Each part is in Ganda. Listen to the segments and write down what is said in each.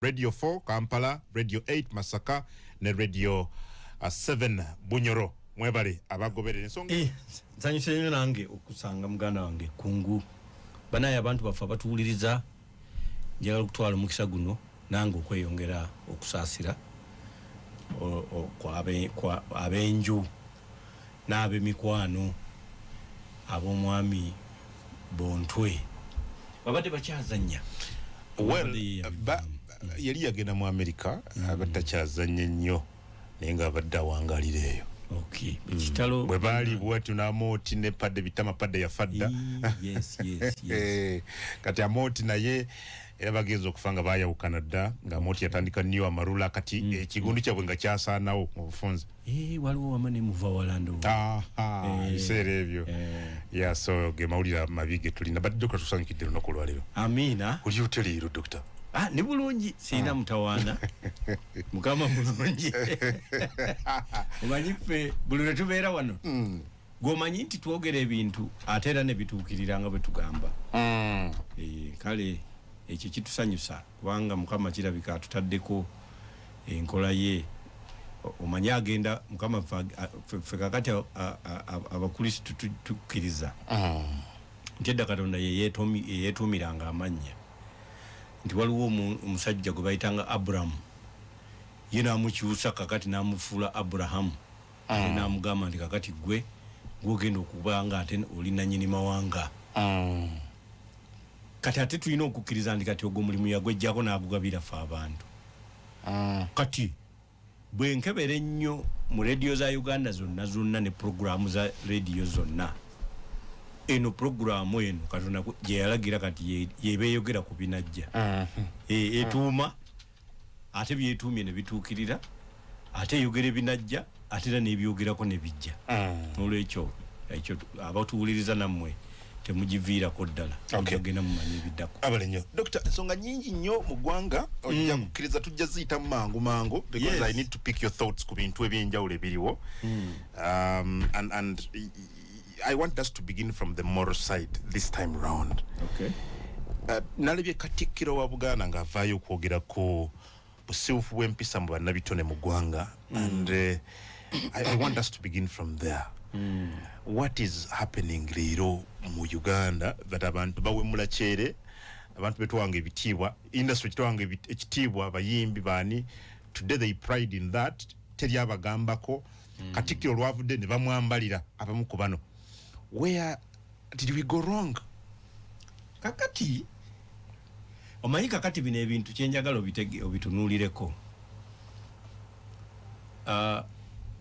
Radio 4 Kampala, Radio 8 Masaka ne Radio 7 Bunyoro. Mwebale abagoberera ensonga. Nsanyuse nnyo nange okusanga muganda wange Kungu. Banaye abantu baffe abatuwuliriza, njagala okutwala omukisa guno nange okweyongera okusaasira kwa ab'enju n'ab'emikwano ab'omwami Bontwe babadde bakyazannya. Well, Babadde ye yali yagenda mu America, abadde takyazannya nnyo, naye nga abadde awangalira eyo. Okay, ekitalo. Bwe baali bwatyo n'Amooti ne Padde Bitama. Padde yafa dda. Yes. Kati Amooti naye era bagenza okufa nga bayawukana dda, nga Amooti yatandika New Amarula. Kati ekigundu kyabwe nga kyasaanawo mu bufunze. Waliwo wama ne muva walando. Aha, ebiseera ebyo. Yeah, so ge mawulire mabi ge tulina, but Dokita, tusanyukidde lunaku olwaleero. Amiina. Oli otya leero, Dokita? Ah, ni bulungi, sirina mutawaana, Mukama mulungi. Omanyi ffe buli lwe tubeera wano, gwomanyi nti twogera ebintu ate era ne bituukirira nga bwe tugamba. Kale ekyo kitusanyusa kubanga Mukama kirabika atutaddeko enkola ye. Omanyi agenda Mukama ffe kakati Abakristu tukkiriza nti edda Katonda yeyeetuumiranga amannya, nti waliwo omusajja gwe bayitanga Aburamu, ye n'amukyusa kakati n'amufuula Aburahamu, ate n'amugamba nti kakati gwe gwogenda okuba nga ate oli nanyini mawanga. Kati ate tulina okukkiriza nti kati ogwo mulimu yagwejjako n'agugabira ffe abantu. Kati bwe nkebera ennyo mu rediyo za Uganda zonna zonna ne puroguramu za rediyo zonna, eno puroguramu eno Katonda gye yalagira kati yebeeyogera ku binajja. Etuuma ate byetuumye ne bituukirira, ate eyogera ebinajja, ate era n'ebyogerako ne bijja. N'olwekyo ekyo abatuwuliriza nammwe temugiviirako ddala. Mujja mumanye ebiddako. Abale nnyo, Dokita. Ensonga nyingi nnyo mu ggwanga, ojja kukkiriza tujja ziyitamu mangu mangu because I need to pick your thoughts ku bintu ebyenjawulo ebiriwo. And I want us to begin from the moral side this time round. Nalabye Katikkiro wa Buganda ng'avaayo okwogera ku busiwufu bw'empisa mu bannabitone mu ggwanga, and I want us to begin from there. What is happening leero mu Uganda that abantu bawemula kyere, abantu betwanga ebitiibwa, industry kitwanga ekitiibwa, abayimbi baani, today they pride in that, teri abagambako. Katikkiro olwavudde ne bamwambalira abamu ku bano. Where did we go wrong? Kakati omanyi, kakati bino ebintu kyenjagala obitunuulireko.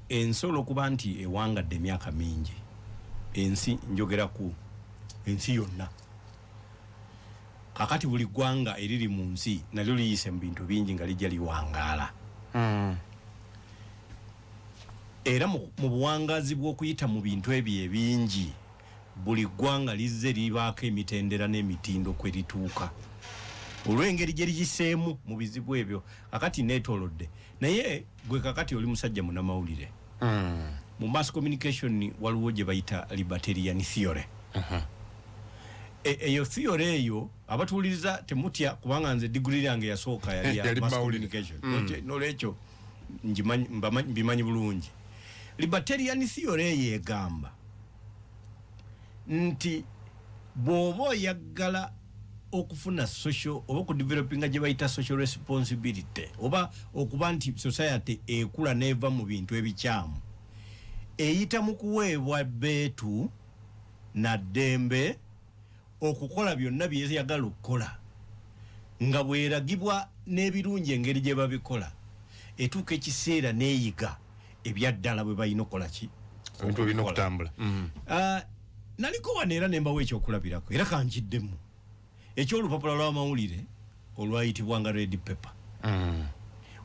Ensi olwokuba nti ewangadde emyaka mingi, ensi njogeraku ensi yonna, kakati buli ggwanga eriri mu nsi nalyo liyise mu bintu bingi nga lijja liwangaala. Era mu buwangaazi bw'okuyita mu bintu ebyo ebingi, buli ggwanga lizze libaako emitendera n'emitindo kwe lituuka olw'engeri gye liyiseemu mu bizibu ebyo. Kakati neetoolodde, naye gwe kakati oli musajja munamawulire. Mu mass communication waliwo gye bayita libertarian theory. Eyo theory eyo, abatuwuliriza temutya, kubanga nze diguri yange yasooka yali ya Yali mass mawulire. communication. Nolwekyo mbimanyi bulungi. Libertarian theory eyo egamba nti bw'oba oyagala okufuna social oba okudevelopinga gye bayita social responsibility, oba okuba nti society ekula n'eva mu bintu ebikyamu, eyita mu kuweebwa bbeetu na ddembe okukola byonna byeyagala okukola nga bweragibwa n'ebirungi engeri gye babikola, etuuka ekiseera neeyiga ebyaddala bwe balina okukola ki. Ebintu ebirina okutambula. Ah, naliko wano era nembawo ekyokulabirako, era kankiddemu ekyolupapula lw'amawulire olwayitibwanga Red Pepper.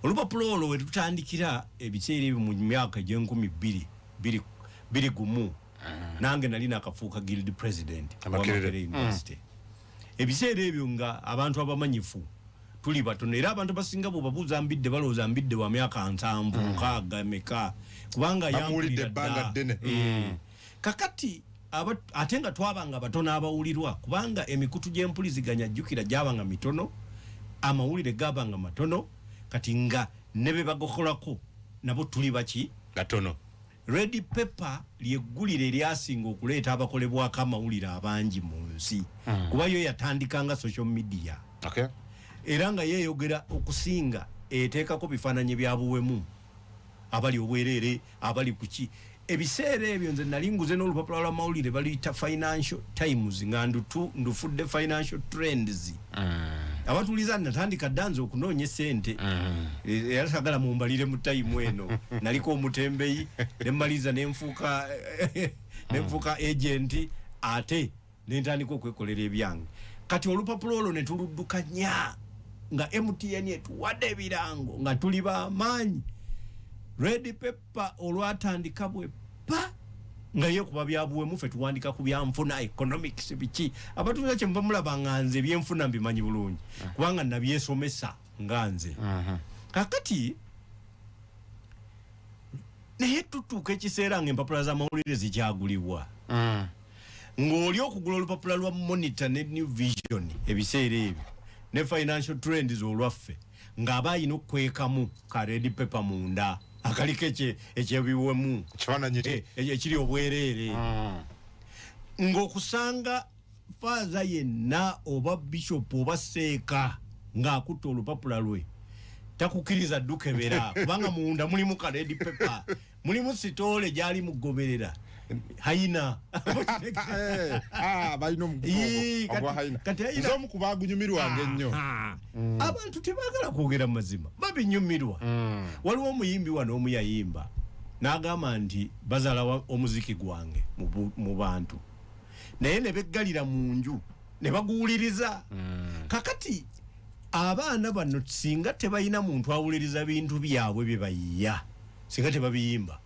Olupapula olwo we tutandikira ebiseera ebyo mu myaka egy'enkumi bbiri bbiri bbiri gumu, nange nali nakafuuka guild president wa Makerere. Makerere University. Ebiseera ebyo nga abantu abamanyifu tuli batono, era abantu basinga bwebabuuza Mbidde balowooza Mbidde wa myaka 70, 60, meka, kubanga Bamuwulidde yampulira ebbanga dda. ddene. Kakati ate nga twabanga batono abawulirwa, kubanga emikutu gy'empuliziganya, jjukira, gyabanga mitono. Amawulire gabanga matono, kati nga ne be bagokolako nabo tuli baki gatono. Red Pepper lyeggulire eryasinga okuleeta abakolebwako amawulire abangi mu nsi, kuba yo yatandikanga social media. Era nga yeeyogera okusinga eteekako bifaananyi bya buwemu, abali obwereere, abali kuki. Ebiseera ebyo nze nali nguze n'olupapula lw'amawulire baluyita Financial Times, nga ndufudde Financial Trends. Abatuliza natandika dda nze okunoonya esente, era sagala mumbalire mu time eno. Naliko omutembeyi, nemmaliriza nenfuuka agent, ate nentandika okwekolera ebyange. Kati olupapula olwo ne tuluddukanya nga MTN etuwadde ebirango, nga tuli bamaanyi. Red Pepper olwatandika bwe pa nga yekuba byabuwemu, ffe tuwandika ku byanfuna, economics, biki. Abatuuza kyemuva mulaba nga nze ebyenfuna mbimanyi bulungi, kubanga nabyesomesa nga nze. Kakati naye tutuuka ekiseera nga empapula z'amawulire zikyagulibwa, ng'oli okugula olupapula lwa Monitor ne New Vision ebiseera ebyo ne Financial Trends olwaffe, ng'aba alina okukwekamu ka Red Pepper munda akaliko ekyebiwemu. Ekifaananyi. Ekiri obwereere, ng'okusanga faaza yenna oba bishop oba seeka ng'akutta olupapula lwe takukkiriza ddukebera, kubanga munda mulimu ka Red Pepper, mulimu sitoole gyali mugoberera hayina. Eh, balina Ii, omugugu ogwa kati nze omu ku bagunyumirwanga ennyo. Abantu tebaagala kwogera mazima, babinyumirwa. Waliwo omuyimbi wano omu yayimba n'agamba nti bazaala omuziki gwange mu bantu, naye ne beggalira mu nju ne baguwuliriza. Kakati abaana bano singa tebalina muntu awuliriza bintu byabwe bye bayiya, singa tebabiyimba.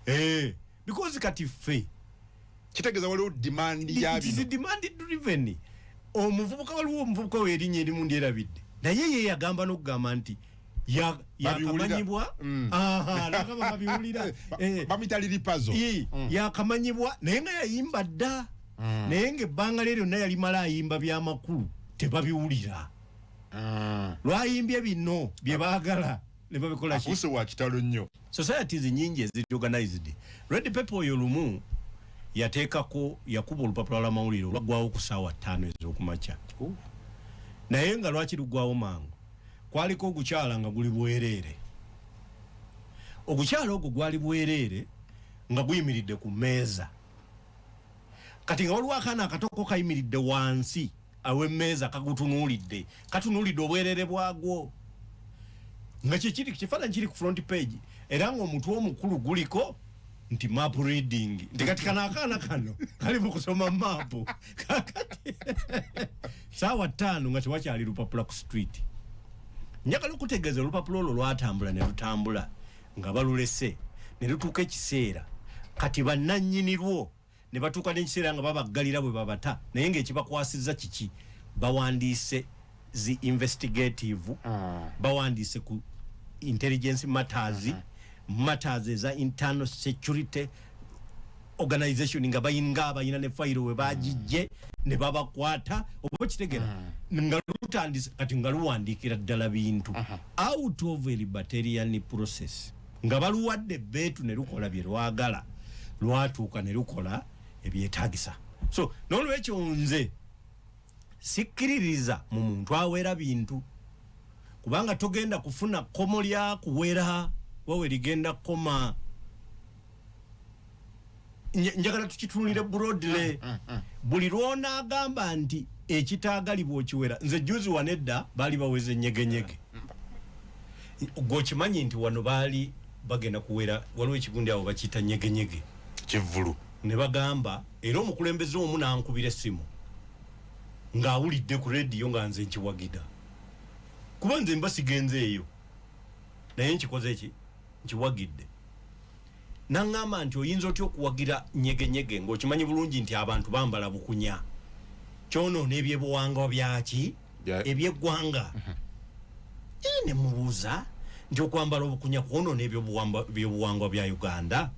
Eh, because kati ffe Kitegeeza waliwo demand ya It is bino. demand driven. Omuvubuka, waliwo omuvubuka we erinnya erimu ndyerabidde, naye ye yagamba n'okugamba nti Babiwulira. yakamanyibwa. Aha, n'agamba babiwulira. Bamuyita Lilipazo. Yakamanyibwa, naye nga yayimba dda, naye ng'ebbanga lye lyonna yalimala ayimba byamakulu, tebabiwulira. Lwayimbye bino bye baagala ne babikola ki? Afuuse wa kitalo nnyo. Societies nyingi eziri organized. Red Pepper oyo lumu yateekako, yakuba olupapula lw'amawulire olwaggwawo ku ssaawa 5 ez'okumakya. Naye nga lwaki luggwawo mangu? Kwaliko ogukyala nga guli bwereere. Ogukyala ogwo gwali bwereere nga guyimiridde ku mmeeza. Kati nga waliwo akaana akatoko kayimiridde wansi aw'emmeeza, kagutunuulidde, katunuulidde obwereere bwagwo, nga kyekiri kifaananyi kiri ku front page, era ng'omutwe omukulu guliko nti "Map reading", nti kati kano akaana kano kali mu kusoma maapu. Kakati saawa 5 nga tewakyali lupapula ku street. Njagala okutegeeza, olupapula olwo lwatambula ne lutambula nga balulese, ne lutuuka ekiseera kati bannannyini lwo ne batuuka n'ekiseera nga babaggalira bwe babata. Naye ng'ekibakwasizza kiki? Bawandiise zi investigative, bawandiise ku intelligence matters, matters eza internal security organization, nga bayinga abayina ne fayiro we bagijje ne babakwata, oba kitegera nga lutandise kati nga luwandiikira ddala bintu out of a libertarian process, nga baluwadde ebbeetu ne lukola bye lwagala, lwatuuka ne lukola ebyetagisa. So n'olwekyo nze sikkiririza mu muntu awera bintu, kubanga togenda kufuna kkomo lya kuwera wawe ligenda koma. Njagala tukitunulire broadly. Buli lwonaagamba nti ekitaagalibwa okiwera, nze juzi wanedda baali baweza enyegenyege, gweokimanyi nti wano baali bagenda kuwera, waliwo ekigundi awo bakiyita nyegenyege. Kivvulu. Ne bagamba, era omukulembeze omu nankubira essimu ng'awulidde ku rediyo nga nze nkiwagira, kuba nze mba sigenze eyo, naye nkikoze ki? Nkiwagidde. Naŋŋamba nti oyinza otya okuwagira nyegenyege ng'okimanyi bulungi nti abantu bambala bukunya, kyonoona ebyebuwangwa byaki ebyeggwanga? Ne mubuuza nti okwambala obukunya kwonoona ebyobuwangwa bya Uganda?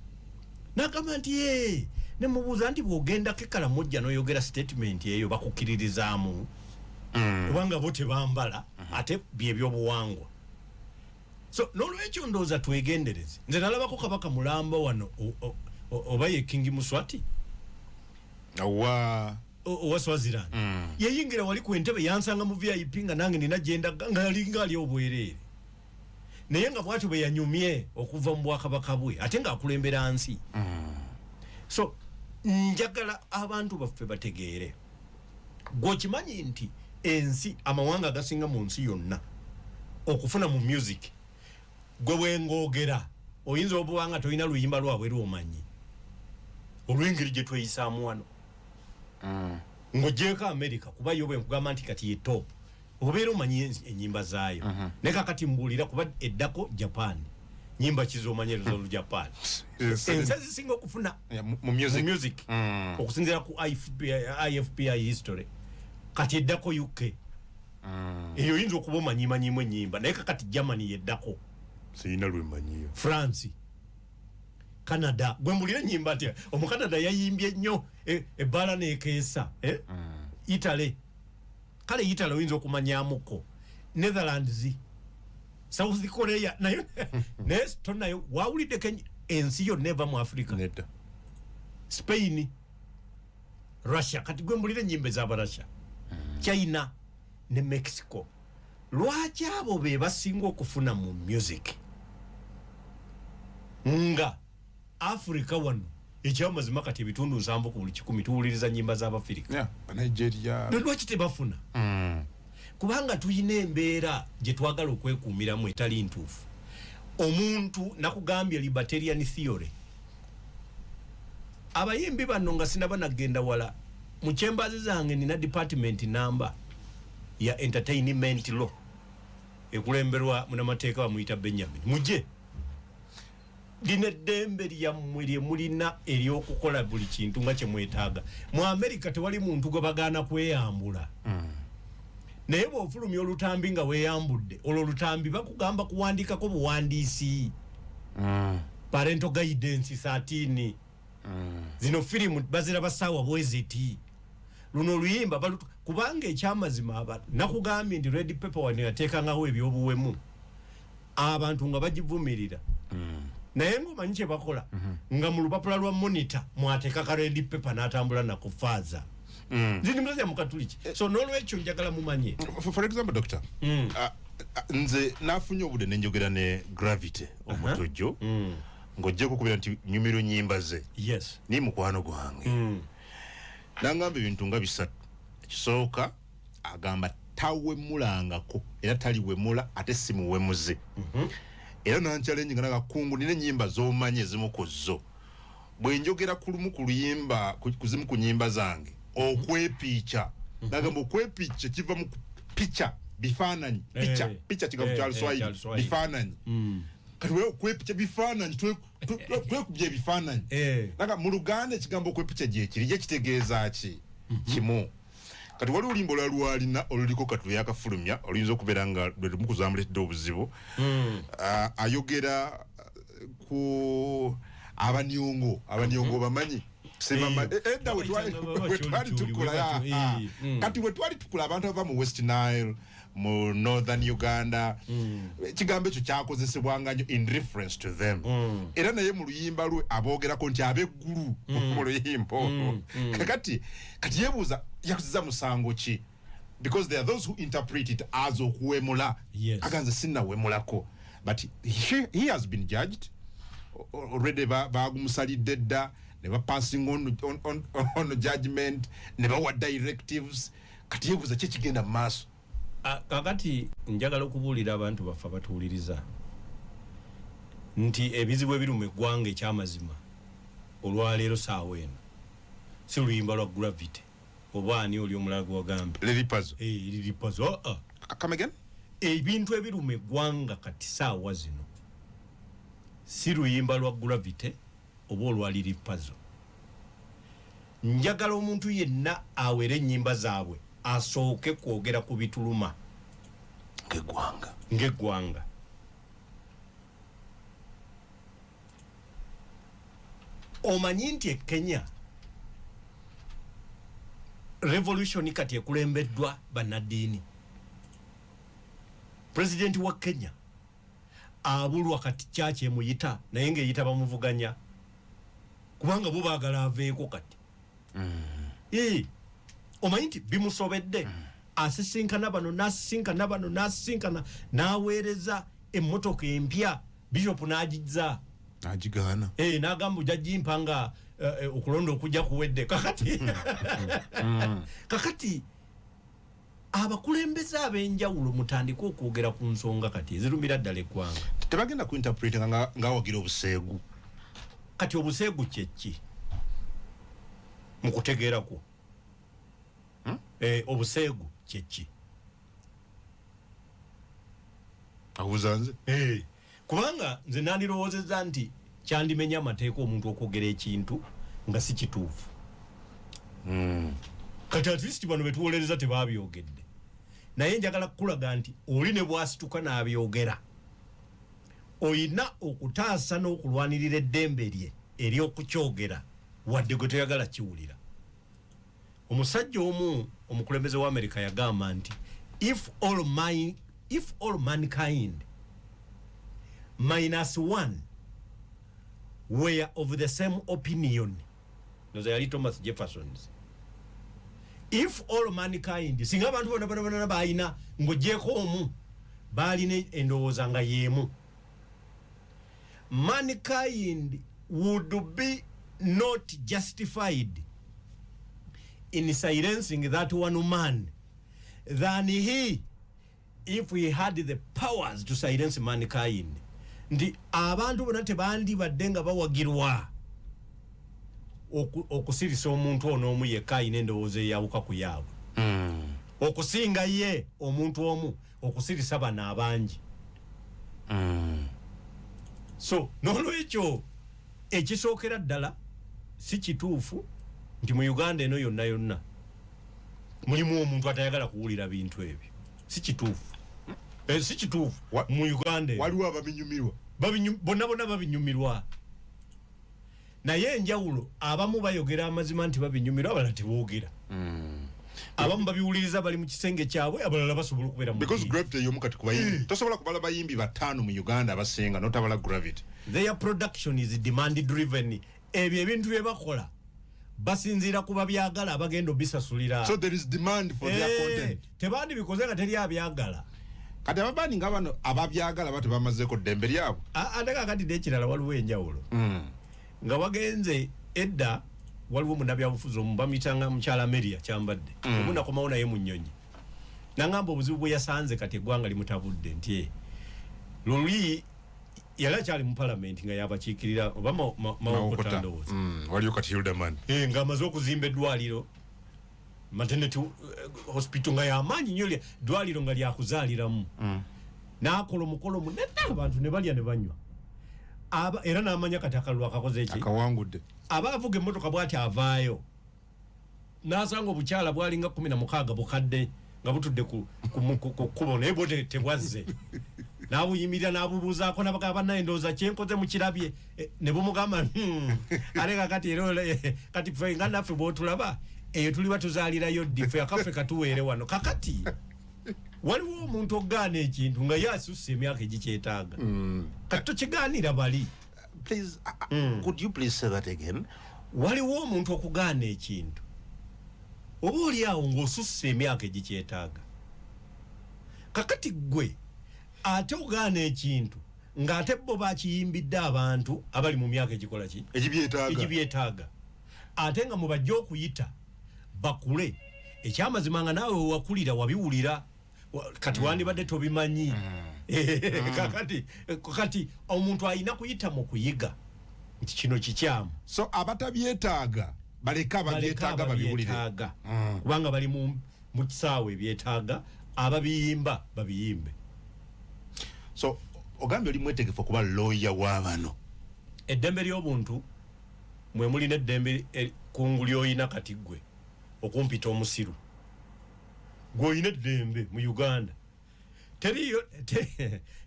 Nagamba nti ye. Ne mubuuza nti bw'ogendako e Kalamojja n'oyogera statement eyo, bakukkiririzaamu? Kubanga bo tebambala, ate byebyobuwangwa. So nolwekyo ndowooza twegendereze. Nze nalabako kabaka mulamba wano, oba ye King Muswati owa owa Swaziland, yeyingira wali ku entebe, yansanga mu VIP nga nange nina gyendaga, nga yalinga ali obwereere, naye nga bwatyo bwe yanyumye okuva mu bwakabaka bwe, ate ng'akulembera nsi. So njagala abantu baffe bategeere. Gweokimanyi nti ensi, amawanga agasinga mu nsi yonna okufuna mu music, gwe bwengoogera oyinza okuba nga tolina luyimba lwabwe lwomanyi olw'engeri gye tweyisaamu wano, ng'ogyeko America, kuba yo bwe nkugamba nti kati ye top, obeera omanyi enyimba zaayo. Naye kakati mbuulira, kuba eddako Japan, nyimba kizomanyi ezo Japan? Ensi ezisinga okufuna mu music, mu music, okusinziira ku IFPI history, kati eddako UK. Eyo oyinza okuba omanyimanyimu enyimba, naye kakati Germany yeddako. Sirina lwemanyiyo. France, Canada. Gwe mbulira enyimba nti Omucanada yayimbye nnyo, ebbaala nekeesa, eh? Italy, kale Italy oyinza okumanyamuko. Netherlands, South Korea nayo, naye tonayo wawuliddeko ensi yonna eva mu Africa? Nedda. Spain, Russia. Kati gwe mbulira enyimba ez'Abarussia, China ne Mexico. Lwaki abo be basinga okufuna mu music, nga Africa wano ekyamazima kati ebitundu 70 ku buli 100 tuwuliriza nyimba z'Abafirika? Yeah, Nigeria. Lwaki tebafuna? Kubanga tulina embeera gye twagala okwekuumiramu etali ntuufu. Omuntu nakugambye libertarian theory. Abayimbi bano, nga sinaba nagenda wala, mu chambers zange nina department namba ya entertainment law ekulemberwa munamateeka bamuyita Benjamin. Mujje, lino eddembe lyammwe lye mulina ery'okukola buli kintu nga kyemwetaaga. Mu Amerika tewali muntu gwe bagaana kweyambula, naye bw'ofulumya olutambi nga weeyambudde, olwo olutambi bakugamba kuwandiikako buwandiisi, parental guidance 13. Zino firimu baziraba saawa bweziti, luno oluyimba kubanga ekyamazima nakugambye nti Red Pepper wano yateekangawo ebyobuwemu, abantu nga bagivumirira, naye ngaomanyi kyebakola, nga mu lupapula lwa Monitor mwateeka ka Red Pepper n'atambula nako faaza. Nze ndi musajja mukatuliki, so n'olwekyo njagala mumanye. For example, doctor, nze nafunye obudde nenjogera ne Gravity Omutujju, ng'ojjeko okubeera nti nyumiro nyimba ze, ni mukwano gwange, nangamba ebintu nga bisatu. Ekisooka, agamba tawemulangako era taliwemula, ate si muwemuze. Era nanchallenge nga nagakungu nina enyimba z'omanyi, ezimu ku zo bwe njogera ku lumu ku luyimba, ku zimu ku nyimba zange, okwepiica, nagamba okwepiica kiva mu picha, bifaananyi, picha, picha kigambo kya Luswahili, kya Luswahili. Bifaananyi. Kati wewe okwepica bifaananyi, twekubya ebifaananyi. Naga mu Luganda ekigambo okwepica gyekiri, ye kitegeeza ki? Kimu. Kati waliwo oluyimba olwa lwalina oluliko kati lwe yakafulumya, oluyinza okubeera nga lwe lumu kuzamuleetedde obuzibu. Ah, ayogera ku abanyongo. Abanyongo bamanyi? Edda Bayitanga bwe twali bakyoli tukola, bwe batyo, kati bwe twali tukula, abantu abava mu West Nile, mu Northern Uganda, ekigambo ekyo kyakozesebwanga nnyo in reference to them. Era naye mu luyimba lwe aboogerako nti abeggulu mu luyimba olwo. Kakati kati yebuuza yakuziza musango ki, because there are those who interpret it as okuwemula. Aganze sinnawemulako, but he has been judged already. Bagumusalidde dda ne bapassing on judgment ne bawa directives. Kati yebuuza ki ekigenda mu maaso. Ah, kakati njagala okubuulira abantu baffe abatuwuliriza nti ebizibu ebiri mu eggwanga, ekyamazima olwaleero saawa eno, si luyimba lwa Gravity oba ani oli omulala gwewagambye. Lil Pazo. Lil Pazo, ah, ah. Come again? Ebintu ebiruma eggwanga kati saawa zino si luyimba lwa Gravity oba olwa Lil Pazo. Njagala omuntu yenna awere ennyimba zaabwe asooke kwogera ku bituluma ng'eggwanga. Ng'eggwanga. Omanyi nti e Kenya Revolution kati ekulembeddwa bannaddiini. Pulezidenti wa Kenya abulwa kati kyaki emuyita, naye ngaeyita bamuvuganya kubanga bo baagala aveeko kati. Omanyi nti bimusobedde. Asisinkana bano, nasisinkana bano, nasisinkana, n'aweereza emmotoka empya, bishop n'agizza. Agigaana. N'agamba ojja gimpa nga okulonda okujja kuwedde. Kakati abakulembeze ab'enjawulo mutandike okwogera ku nsonga kati ezirumira ddala eggwanga. Tebagenda kuinterpreta nga ngawagira obuseegu. Kati obuseegu kyeki mu kutegeera kwo? Obuseegu kyeki? Abuuza nze? Kubanga nze nandirowoozezza nti kyandimenya amateeka omuntu okwogera ekintu nga si kituufu. Kati at least bano betuwolereza tebabyogedde, naye njagala kukulaga nti oli ne bwasituka n'abyogera, oyina okutaasa n'okulwanirira eddembe lye ery'okukyogera wadde gwe toyagala kiwulira. Omusajja omu omukulembeze wa America yagamba nti if all mankind minus one were of the same opinion, noza yali Thomas Jeffersons, if all mankind, singa abantu bonna bonna bonna balina, ng'ogyeko omu, balina endowooza nga y'emu, mankind would be not justified in silencing that one man than he if he had the powers to silence mankind. Nti abantu bonna tebandibadde nga bawagirwa okusirisa omuntu ono omu yekka alina endowooza eyawuka ku yaabwe, okusinga ye omuntu omu okusirisa bano abangi. So n'olwekyo ekisookera ddala, si kituufu nti mu Uganda eno yonna yonna mulimu omuntu atayagala kuwulira bintu ebyo. Si kituufu. Si kituufu. Mu Uganda eno. Waliwo ababinyumirwa. Bonna bonna babinyumirwa, naye enjawulo, abamu bayogera amazima nti babinyumirwa, abalala teboogera. Abamu babiwuliriza bali mu kisenge kyabwe, abalala basobola okubeera mu because ddiini. Gravity y'omu kati ku bayimbi, tosobola kubala bayimbi bataano mu Uganda abasinga notabala Gravity. Their production is demand driven. Ebyo ebintu bye bakola basinziira ku babyagala abagenda obisasulira. So there is demand for their content. Tebandibikoze nga teri abyagala. Kati ababandi nga bano ababyagala ba tebamazeeko ddembe lyabwe. Ate kakati n'ekirala, waliwo enjawulo nga wagenze edda. Waliwo munnabyabufuzi omu bamuyitanga mukyala Meria Kyambadde. Omu nakomawo naye mu nnyonyi, nangamba obuzibu bwe yasanze kati eggwanga limutabudde nti luli yali akyali mu palamenti nga yabakiikirira oba Mawokota ndowooza. Waliyo kati Hilderman. Ng'amaze okuzimba eddwaliro, maternity hospital nga yamaanyi nnyo, ddwaliro nga lyakuzaaliramu. N'akola omukolo munene, abantu ne balya ne banywa. Era n'amanya kati akalulu akakoze eki? Akawangudde. Aba avuga emmotoka bw'ati avaayo n'asanga obukyala bwalinga 16 bukadde nga butudde ku kkubo, naye bwo tebwazze. N'abuyimirira n'abubuuzaako, nabagamba, "Bannaye, ndowooza kyenkoze mukirabye." Ne bumugamba, ate kakati era kati ffe nga naffe bw'otulaba eyo tuliba tuzaalirayo ddi? Ffe akaffe katuweere wano." Kakati waliwo omuntu okugaana ekintu nga ye asusse emyaka egikyetaaga. Kati tokigaanira bali. Please, could you please say that again? Waliwo omuntu okugaana ekintu oba oli awo ng'osusse emyaka egikyetaaga. Kakati ggwe ate ogaana ekintu ng'ate bo bakiyimbidde abantu abali mu myaka egikola ki? Ekibyetaaga. Egibyetaaga, ate nga mubajja okuyita bakule. Ekyamazima nga naawe wewakulira wabiwulira. Kati wandibadde tobimanyi. Kakati omuntu alina kuyita mu kuyiga nti kino kikyamu. So abatabyetaaga baleke Baleke ababyetaaga babiwulire. ababyetaaga. Kubanga bali mu kisaawe ebyetaaga, ababiyimba babiyimbe. So ogambye oli mwetegefu okuba lawyer w'abano. Eddembe ly'obuntu mwe mulina eddembe kungu lyoyina kati ggwe okumpita omusiru. Gwe oyina eddembe mu Uganda.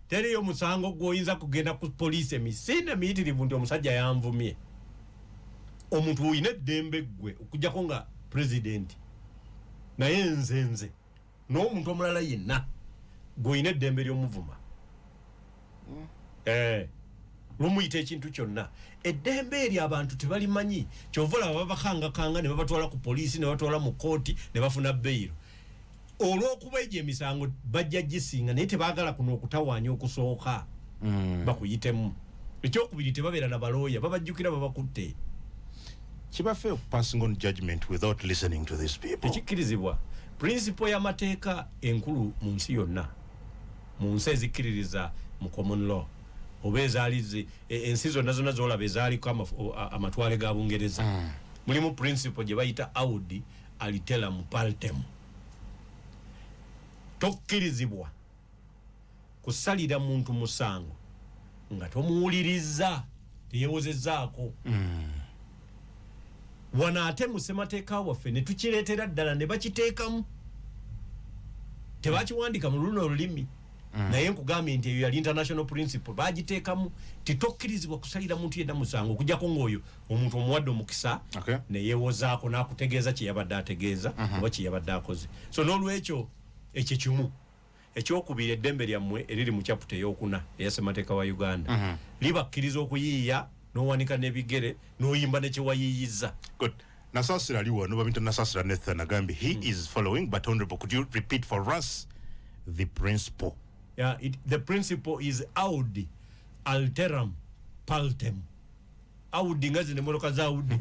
Teriyo musango gwoyinza kugenda ku poliisi emisinde miyitirivu nti omusajja yanvumye. Omuntu oyina eddembe ggwe, okujjako nga pulezidenti. Naye nze n'omuntu omulala yenna gw'olina eddembe ly'omuvuma, lumuyita ekintu kyonna, eddembe eryo abantu tebalimanyi. Kyova olaba babakangakanga ne babatwala ku poliisi, ne batwala mu kooti, ne bafuna bail. Olw'okuba egyo emisango bajja gisinga, naye tebaagala kuno okutawaanya okusooka bakuyitemu. Ekyokubiri, tebabeera na balooya, babajjukira babakutte. Kiba fair passing on judgment without listening to these people? Tekikkirizibwa. Principle y'amateeka enkulu mu nsi yonna, mu nsi ezikkiririza mu common law oba ezaali ensi zonna zonna zolaba ezaaliko amatwale ga Bungereza, mulimu principle gye bayita audi alteram partem. Tokkirizibwa kusalira muntu musango nga tomuwuliriza, teyewozezaako. Wano ate mu ssemateeka waffe ne tukireetera ddala ne bakiteekamu, tebakiwandika mu luno olulimi, naye nkugambye nti eyo yali international principle, bagiteekamu titokkirizibwa kusalira muntu yenna musango okujjako ng'oyo omuntu omuwadde omukisa neyewozaako n'akutegeeza kyeyabadde ategeeza oba kyeyabadde akoze. So n'olwekyo ekyo kimu. Ekyokubiri, eddembe lyammwe eriri mu chapter eyokuna eya ssemateeka wa Uganda libakkiriza okuyiiya n'owanika n'ebigere n'oyimba nekyewayiiyiza. Good. Nasasira ali wano, bamita Nasasira Nathan, agambye he is following, but honorable, could you repeat for us the principle? Yeah, the principle is audi alteram partem. Audi nga zino emotoka za Audi.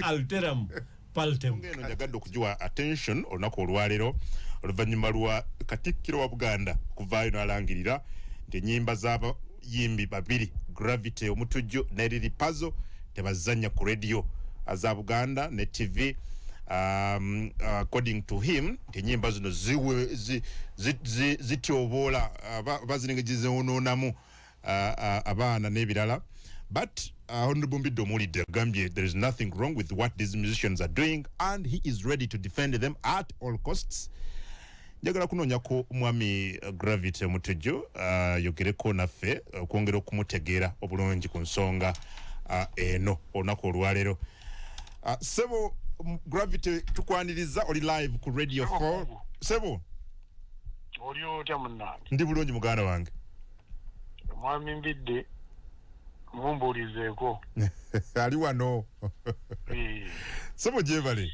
Alteram partem. Eno njagadde okugiwa attention olunaku olwaleero, oluvannyuma lwa Katikkiro wa Buganda okuvaayo n'alangirira nti ennyimba z'abayimbi babiri, Gravity Omutujju ne Lil Pazo, tebazannya ku radio za Buganda ne TV. According to him, nti ennyimba zino zityoboola, baziringa gizonoonamu abaana n'ebirala. But Honorable Mbidde omuwulidde, agambye there is nothing wrong with what these musicians are doing and he is ready to defend them at all costs. Njagala kunoonyako Omwami Gravity Omutujju yogereko naffe okwongera okumutegeera obulungi ku nsonga eno olunaku olwaleero. Sebo Gravity, tukwaniriza, oli live ku Radio 4, sebo. Oli otya munnange? Ndi bulungi, muganda wange. Mwami Mbidde mumbuulizeeko. Ali wano. Sebo, gyebale.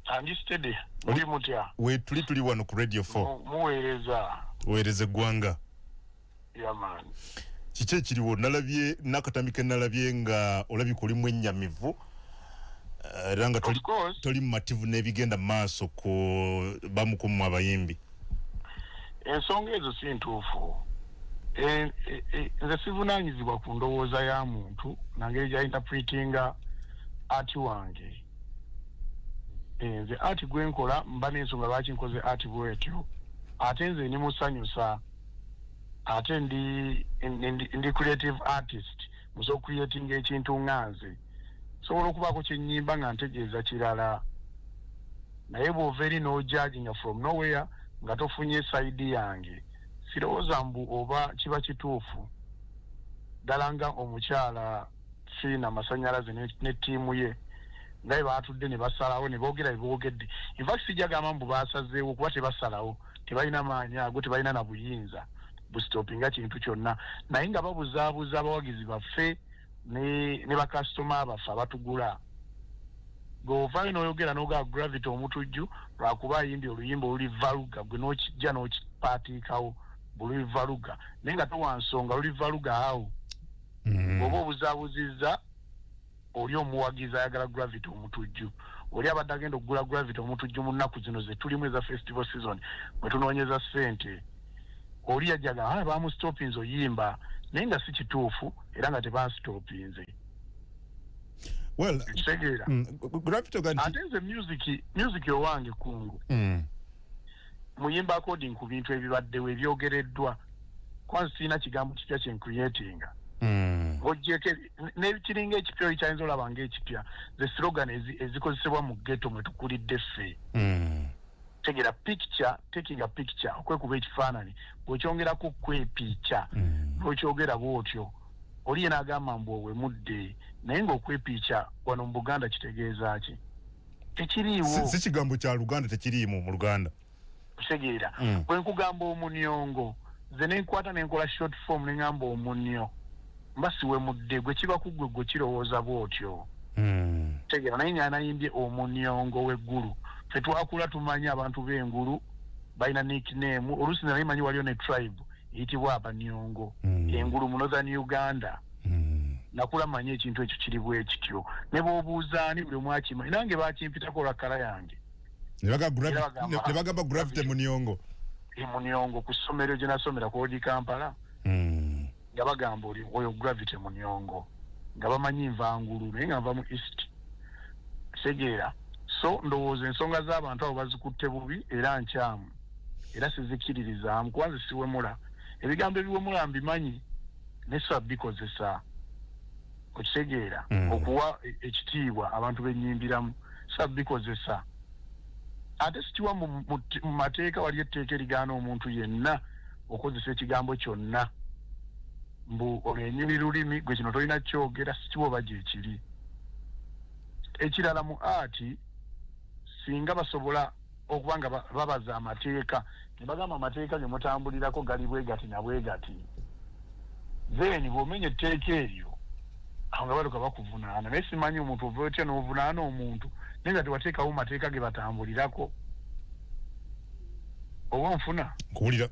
Andi steady, muli mutya? We tuli, tuli wano ku Radio 4. Muweereza. Weereza eggwanga. Yeah man. Kiki ekiriwo? Nalabye nakatambi ke nalabye nga olabika oli mwennyamivu, era nga Of course. toli mumativu n'ebigenda mu maaso ku bamu ku mmwe abayimbi. Ensonga ezo si ntuufu. Nze sivunaanyizibwa ku ndowooza ya muntu nangeri gy'ainterpretinga art wange. Nze art gwenkola mba n'ensonga lwaki nkoze art bwetyo, ate nze ndi musanyusa, ate ndi creative artist, musobola creatinga ekintu nga nze sobola okubaako kyenyimba nga ntegeeza kirala. Naye bw'ova eri n'ojudginga from nowhere nga tofunye side yange, sirowooza mbu oba kiba kituufu ddala nga omukyala Fiina Masanyalaze ne ttiimu ye nga bwe baatudde ne basalawo ne boogera bye boogedde. In fact, sijja gamba mbu baasazeewo, kuba tebasalawo, tebalina maanyi ago, tebalina na buyinza busitopinga kintu kyonna, naye nga babuzaabuza abawagizi baffe ne bakasitoma baffe abatugula. Gweovaayo n'oyogera n'ogaa Gravity Omutujju lwakuba ayimbye oluyimba oluli vulgar, gwe n'okijja n'okipaatiikawo bululi vulgar, naye nga towa nsonga luli vulgar awo. Oba obuzaabuzizza oli omuwagizi ayagala Gravity Omutujju, oli abadde agenda okugula Gravity Omutujju mu nnaku zino ze tulimu eza festival season mwe tunoonyeza ssente. Oli yajjaga, ah, bamusitopinze oyimba, naye nga si kituufu era nga tebansitopinze. Well, kitegeera? Gravity oga nti Ate nze music owange kungu muyimba according ku bintu ebibaddewo ebyogereddwa. Kwanza sirina kigambo kipya kyencreatinga. Ng'oggyeko n'ekiringa ekipya, oli kyayinza olaba ng'ekipya, ze slogan ezikozesebwa mu ghetto mwe tukulidde ffe. Tegera picture, taking a picture, okwekuba ekifaananyi, bw'okyongerako kwepiica, n'okyogera bw'otyo, oli ye n'agamba mbu owemudde, naye ng'okwepiica wano mu Buganda kitegeeza ki? Tekiriiwo. Si kigambo kya Luganda, tekiriimu mu Luganda. Kutegeera. Bwe nkugamba omuniongo, nze nenkwata nenkola short form neŋŋamba omunio, mba siwemudde. Gwe kiba ku ggwe, gwe kirowooza bw'otyo. Tegeera, naye nyanayimbye omuniongo w'eggulu. Ffe twakula tumanyi abantu b'engulu balina nickname. Oluusi naye manyi waliyo ne tribe eyitibwa abaniongo engulu mu Northern Uganda. Nakula manyi ekintu ekyo kiri bwe kityo, ne bw'obuuza ani, buli omu akimanyi. Nange bakimpitako olwa colour yange. Ne bagamba Gravity Muniongo. Muniongo ku ssomero gye nasomera ku Old Kampala, nga bagamba oli oyo Gravity Muniongo, nga bamanyi nva ngulu, naye nga nva mu East. Tegeera? So ndowooza ensonga z'abantu abo bazikutte bubi era nkyamu, era sizikiririzaamu, kuba nze siwemula. Ebigambo ebiwemula mbimanyi, naye siba bikozesa. Okitegeera? Okuwa ekitiibwa abantu benyimbiramu, siba bikozesa. Ate sikiwa mu mateeka. Waliyo etteeka erigaana omuntu yenna okozesa ekigambo kyonna, mbu olwenyini lulimi gwe kino tolina kyogera. Sikiwa oba gyekiri. Ekirala, mu art, singa basobola okuba nga babaza amateeka ne bagamba amateeka ge mutambulirako gali bwe gati na bwe gati, then bw'omenya etteeka eryo, awo nga baluka bakuvunaana. Naye simanyi omuntu ova otya n'ovunaana omuntu naye nga tewateekawo mateeka ge batambulirako. Oba onfuna? Nkuwulira.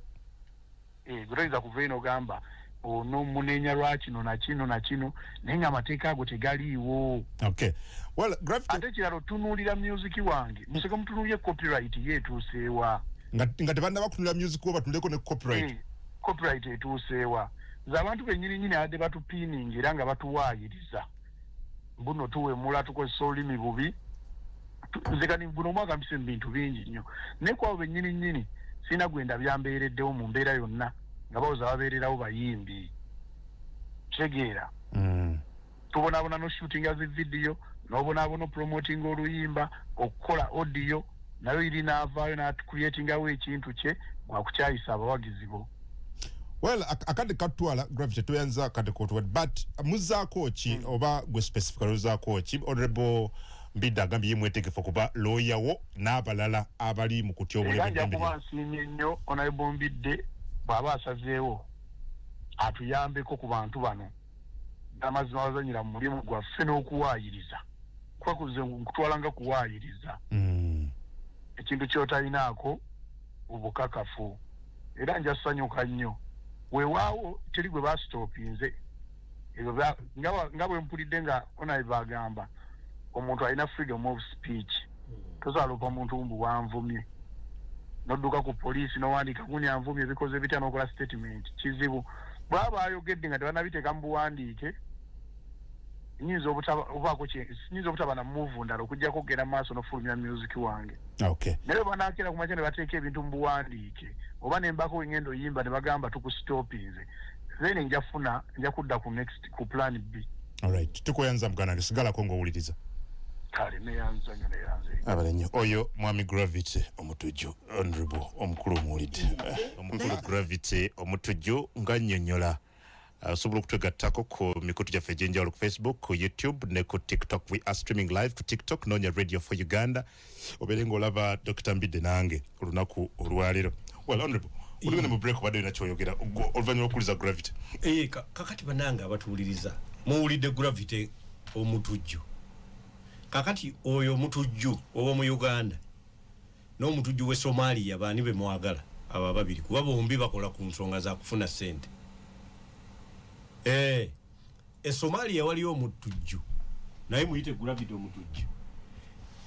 Gwe toyinza kuva eno ogamba ono munenya lwakino nakino nakino, naye nga amateeka ago tegaliiwo. Okay, well, Gravity, Ate ekirala, otunuulira music wange, museke mutunuulye copyright ye etuuseewa. Nga tebannaba kutunula music wo, batuleko ne copyright. Copyright etuuseewa? Nze abantu bennyini nyini abadde batupiininga era nga batuwaayiriza mbuno tuwemula, tukozesa olulimi bubi. Nze kati guno omwaka mpise mu bintu bingi nnyo, naye kwabo bennyini nnyini sirina gwenda byambeereddewo mu mbeera yonna nga bawoza babeererawo bayimbi. Kitegeera? Tubonaabona noshootinga zi video, n'obonaabona opromotinga oluyimba, okukola audio nayo iri n'avaayo n'atucreatingawo ekintu kye gwakukyayisa abawagizi bo. Well, akadde katutwala, Gravity, toyanza akadde kotuwa, but muzaako ki, oba gwe specifically ozaako ki? Honorable Mbidde agambye ye mwetegefu okuba lawyer wo n'abalala abali mu kutyoboola Era nja ebigambo kuba bye. Nsiimye nnyo Honorable Mbidde bw'aba asazeewo atuyambeko ku bantu bano. Amazima, bazanyira mu mulimu gwaffe n'okuwaayiriza, kuba kuze nkutwala nga kuwaayiriza ekintu ky'otalinaako obukakafu. Era nja ssanyuka nnyo. Weewaawo teri gwe basitoopinze ebyo nga bwe mpulidde nga onaye bagamba omuntu alina freedom of speech. Tosobola omuntu mbu wanvumye nodduka ku poliisi nowandiika gundi anvumye ebikoze bitya, nokola statement. Kizibu. Bwaba ayogedde nga tebanabiteeka mu buwandiike, nyinza obaako nyinza obutaba na move ndala okuggyako okugenda mu maaso n'ofulumya music wange. Naye bwe banakeera ku makya ne bateeka ebintu mu buwandiike, oba ne mbako engendo oyimba ne bagamba tukusitopinze, then nja funa, nja kudda ku next, ku plan B. Alright, tukuyanza muganda wange, sigalako ng'owuliriza. Kale, neyanza nnyo, neyanze. Abale nnyo. Oyo mwami Gravity Omutujju, honorable omukulu omuwulidde. Omukulu Gravity Omutujju nga nnyonnyola. Osobola okutwegattako ku mikutu gyaffe egy'enjawulo, ku Facebook, ku YouTube ne ku TikTok. We are streaming live ku TikTok, noonya Radio for Uganda, obeere ng'olaba Dr Mbidde nange olunaku olwaleero. Well, honorable, oligenda mu break, obadde olina kyoyogera oluvannyuma lw'okuwuliza Gravity. Kakati banange abatuwuliriza, muwulidde Gravity Omutujju. Kakati oyo omutujju ow'omu Uganda n'omutujju w'e Somalia, baani be mwagala abo ababiri? Kuba bombi bakola ku nsonga za kufuna ssente. E Somalia waliyo omutujju, naye muyite Gravity Omutujju.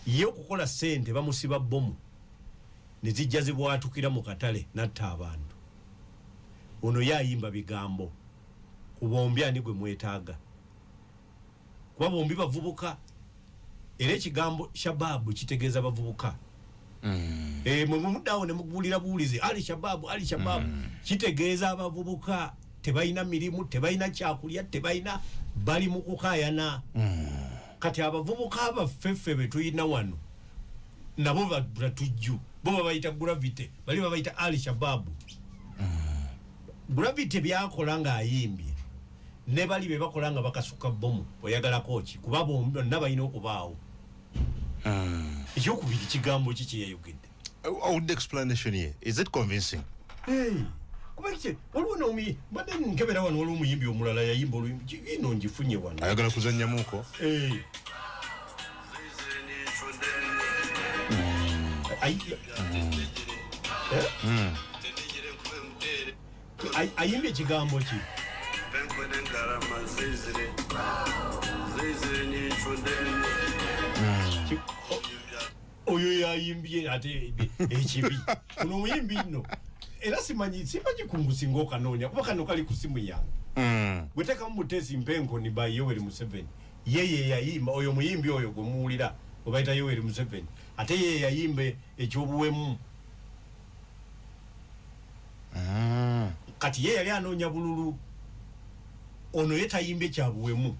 Ye okukola ssente bamusiba bomu ne zijja zibwatukira mu katale natta abantu. Ono ye ayimba bigambo. Ku bombi ani gwe mwetaaga? Kuba bombi bavubuka, era ekigambo shababu kitegeeza bavubuka. Mwe mumuddawo ne mubuulira buwulizi Ali Shababu, Ali Shababu, kitegeeza abavubuka. Tebalina mirimu, tebalina kyakulya, tebalina, bali mu kukaayana. Kati abavubuka baffe ffe be tulina wano nabo batujju, bo babayita Gravity, bali babayita Ali Shababu. Gravity byakola ng'ayimbye ne bali be bakola nga bakasuka bomu, oyagalako ki? Kuba bonna balina okubaawo. Ekyokubiri, kigambo ki kyeyayogedde? Owulidde explanation ye? Is it convincing? Kuba ki waliwo nomi mbadde nkebera wano, waliwo omuyimbi omulala yayimba oluyimba ino ngifunye wano. Ayagala kuzannyamuko. Ayimbye ekigambo ki? Oyo yayimbye ate ekibi. Ono omuyimbi nno era simanyi kungu singa okanoonya, kuba kano kali ku simu yange. Gwe teekamu Mutesi Mpenkoni by Yoweri Museveni. Ye yayimba oyo muyimbi oyo gwe muwulira gwe bayita Yoweri Museveni, ate ye yayimba ekyobuwemu. Kati ye yali anoonya bululu. Ono ye tayimbye kyabuwemu,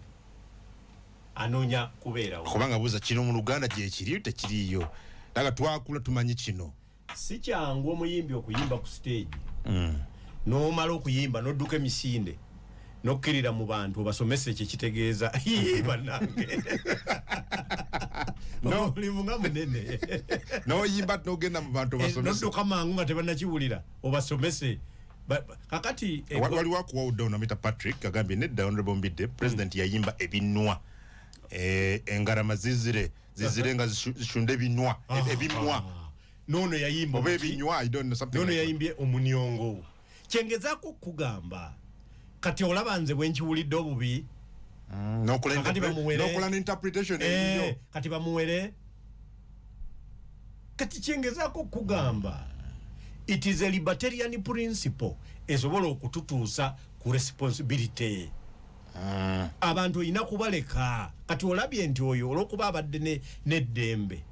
anoonya kubeerawo. Kubanga buuza kino mu Luganda gyekiri tekiriiyo, naga twakula tumanyi kino. Si kyangu omuyimbi okuyimba ku stage n'omala okuyimba n'odduka emisinde n'okkirira mu bantu obasomese ekyo kitegeeza. Ii, bannange, omulimu nga munene. Noyimba nogenda mu bantu obasomese. N'odduka mangu nga tebannakiwulira obasomese. Kakati Waliwo akuwawudde ono amita Patrick, agambye nedda, Honorable Mbidde, President yayimba ebinwa. Engarama zizire zizire nga zishunda ebinwa, ebimwa. Noono yayimba oba omuki? Ebinywa, I don't know, something Noono like that. yayimbye omuniongo. Kyengezaako okukugamba, kati olaba nze bwe nkiwulidde obubi. N'okola Kakati bamuwere. N'okola n'interpretation eyiyo. Kati bamuwere. Kati kyengezaako okukugamba, it is a libertarian principle esobola okututuusa ku responsibility. Abantu olina kubaleka. Kati olabye nti oyo olwokuba abadde n'eddembe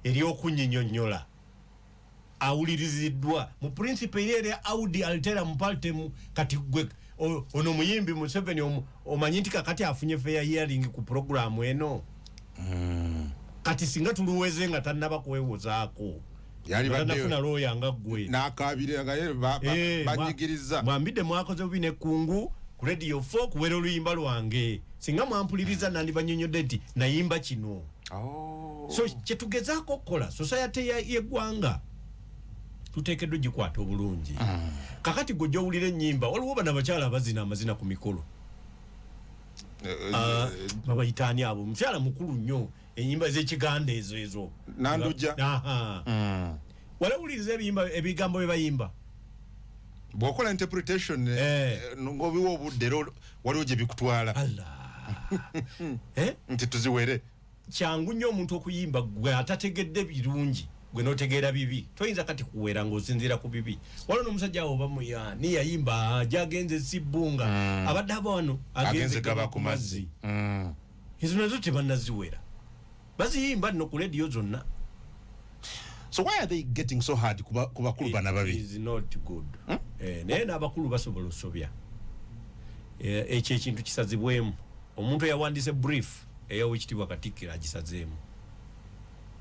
ery'okunyinyonnyola awuliriziddwa mu principle eri eri audi alteram partem. Kati gwe ono muyimbi Museveni omanyi nti kakati afunye fair hearing ku programu eno. Kati singa tuluweze nga tannaba kwewozaako, Yali baddeyo. tanafuna looya nga ggwe N'akaabirira nga ye banyigiriza. Mwambidde mwakoze bubi nekungu ku Radio 4 kuwera oluyimba lwange. Singa mwampuliriza nandibanyonyodde nti nayimba kino. Oh. So kyetugezaako okukola, society y'eggwanga tuteekeddwa gikwata obulungi. Kakati gwe ojja owulira ennyimba, waliwo bano abakyala abazina amazina ku mikolo. Ah, babayitaani abo? Mukyala mukulu nnyo, enyimba z'ekiganda ezo ezo. Nandujja. Aha. Walawuliriza ebiyimba, ebigambo bye bayimba? Bw'okola interpretation ng'obiwa obudde era waliwo gye bikutwala. Allah. Eh? Nti tuziwere. Kyangu nnyo omuntu okuyimba gwe atategedde birungi, gwe notegeera bibi. Toyinza kati kuwera ng'osinziira ku bibi. Waliwo n'omusajja awo bamuya ni yayimba gyagenze sibbunga, abadde aba wano. Agenze gaba ku mazzi. Ezo nazo tebannaziwera, baziyimba nno ku rediyo zonna. So why are they getting so hard ku bakulu bana babi? Is not good. Naye n'abakulu basobola osobya. Ekyo ekintu kisazibwemu. Omuntu eyawandiise brief eyawekitiibwa Katikkiro agisazeemu,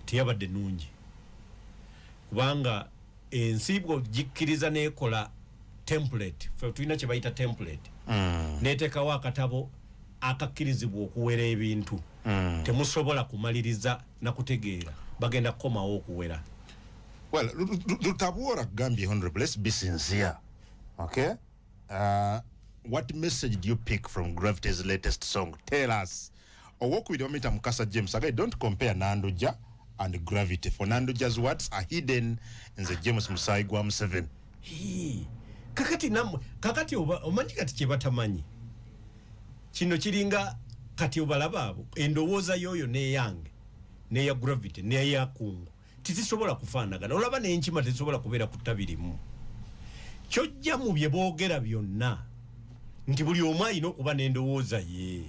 teyabadde nungi, kubanga ensi bw'ogikkiriza nekola template, fe tulina kye bayita template, neteekawo akatabo akakkirizibwa okuwera ebintu, temusobola kumaliriza nakutegeera, bagenda kukomawo okuwera. Well, Lutabwora gambye, Honorable, let's be sincere, okay? What message do you pick from Gravity's latest song? Tell us. Owokubiri bamuyita Mukasa James agaye, don't compare Nanduja and Gravity, for Nanduja's words are hidden. Nze James musayi gwa Museveni. Hii. Kakati namwe, kakati oba omanyi kati kye batamanyi, kino kiringa kati obalaba abo endowooza y'oyo n'eyange n'eya Gravity n'eya Kungu tizisobola kufaanagana. Olaba n'enkima tezisobola kubeera ku ttabi limu. Kyojja mu bye boogera byonna nti buli omu alina okuba n'endowooza ye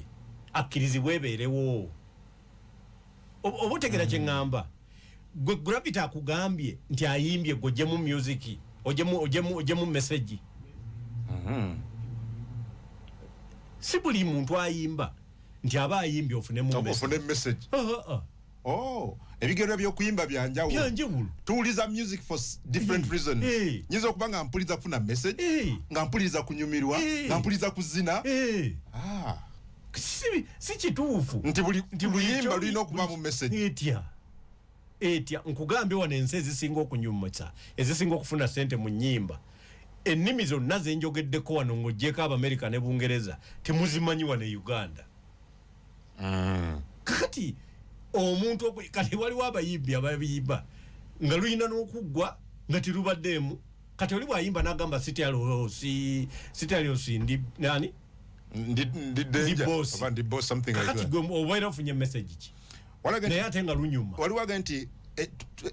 akkirizibwa ebeerewo. Oba otegeera kye ŋŋamba? Gwe Gravity akugambye nti ayimbye, gwe ojjemu music, ojjemu message. Si buli muntu ayimba nti aba ayimbye ofunemu message. Ofune message. Ah, ah. Oh, ebigerwa by'okuyimba byanjawulo. Byanjawulo. Tuwuliza music for different reasons. Nyinza okuba nga mpuliriza kufuna message, nga mpuliriza kunyumirwa, nga mpuliriza kuzina. Ah. Si kituufu. Nti buli Nti buli luyimba lulina okuba mu message. Etya? Etya? Nkugambye, wano ensi ezisinga okunyumisa, ezisinga okufuna sente mu nyimba, ennimi zonna zenjogeddeko wano ng'ogyeko Abamerika ne Bungereza, temuzimanyi wano e Uganda. Kakati omuntu kati waliwo abayimbi abayimba nga luyina n'okuggwa nga terubaddeemu. Kati oli bwayimba n'agamba sitalosi ndi nani? Ndi danger. Boss. Oba ndi boss, something like Kakati that. gwe obeera ofunye message ki? Walaga Naye ate nga lunyuma. Waliwo aga nti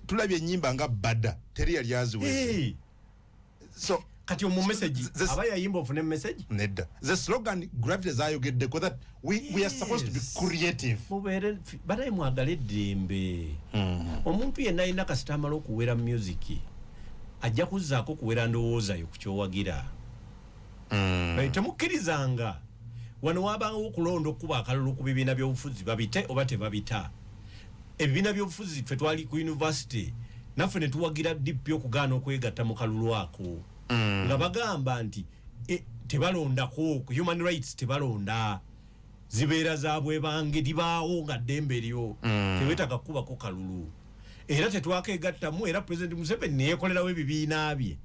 tulabye ennyimba nga Bada, teri yali aziweze. Hey, So kati omu message aba yayimba ofune message? Nedda, the slogan Gravity zayogeddeko that we are supposed to be creative. Mubeere banaye, mwagale eddembe. Omuntu yenna alina, kasita amala okuwera music, ajja kuzzaako kuwera ndowoozayo ku kyowagira. Temukkirizanga wano wabangawo okulonda okuba akalulu ku bibiina byobufuzi, babite oba tebabita ebibiina byobufuzi. Ffe twali ku university naffe ne tuwagira DP okugaana okwegatta mu kalulu ako, nga bagamba nti tebalondako ku human rights, tebalonda, zibeera za bwebange, libaawo nga ddembe lyo, tewetaaga kukubako kalulu. Era tetwakegattamu, era President Museveni neyekolerawo ebibiina bye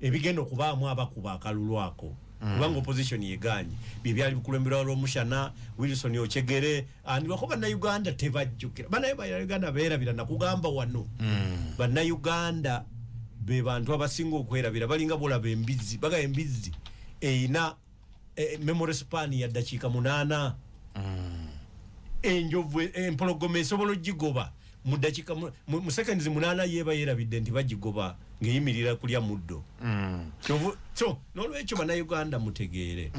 ebigenda okubaamu abakuba akalulu ako, kubanga opposition yeganye. Bye byali bikulemberwa Lwomushana Wilson Okyegere andiwako. Bannayuganda tebajjukira, bannayuganda beerabira. Nakugamba wano, bannayuganda be bantu abasinga okwerabira. Balinga bolaba embizzi, baga embizzi eyina memory span ya ddakiika 8. Enjovu, empologoma esobola ogigoba mu ddakiika mu seconds 8, yeeba yerabidde nti bagigoba ng'eyimirira kulya muddo. So n'olwekyo bannayuganda mutegeere,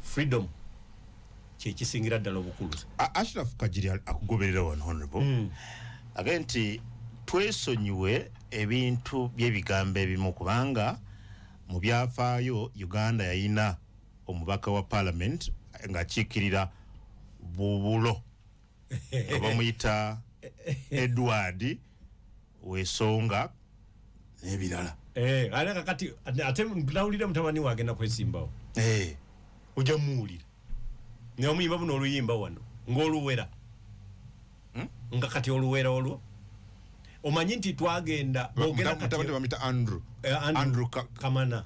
freedom kyekisingira ddala obukulu. Ashraf Kagiri akugoberera wano, honorable, agambye nti twesonyiwe ebintu by'ebigambo ebimu, kubanga mu byafaayo Uganda yayina omubaka wa parliament ng'akiikirira Bubulo nga bamuyita Edward Wesonga n'ebirala. Ate kakati ate nawulira mutabani we agenda kwesimbawo. Ojja muwulira naye omuyimba buno oluyimba wano ng'oluwera, nga kati oluwera olwo omanyi nti twagenda bwogera kati Mutabani bamuyita Andrew. Andrew, Andrew Kamana.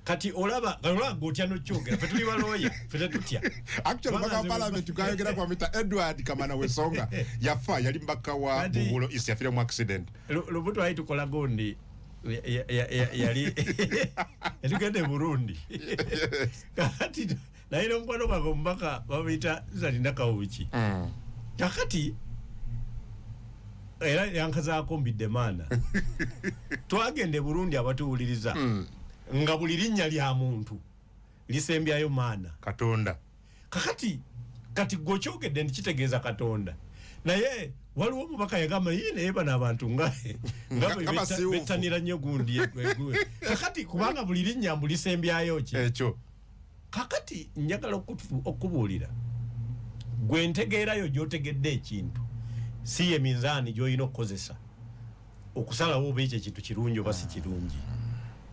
Kati olaba gotya nokyogera, fe tuli balooya, fe tetutya. Actually, Kubanga mbaka wa parliament gwayogera kwamita Edward Kamana Wesonga yafa, yali mbaka wa Bubulo East, yafiira mu accident. Lubu twali tukola gundi yali etugenda e Burundi. Kakati naye nomukwano gwange omubaka bamuyita Zalina Kawuki. Kakati era yankazaako mbidde maana. Twagenda e Burundi, abatuwuliriza, nga buli linnya lya muntu lisembyayo maana. Katonda. Kakati kati gwe okyogedde nti kitegeeza Katonda, naye waliwo omubaka yagamba ye naye bano abantu nga nga Nga basiwuufu. bettanira nnyo gundi. Kakati kubanga buli linnya mbu lisembyayo ki? Ekyo. Kakati njagala okubuulira gwe ntegeerayo gy'otegedde ekintu si ye minzaani gy'olina okukozesa okusalawo oba ekyo ekintu kirungi oba si kirungi.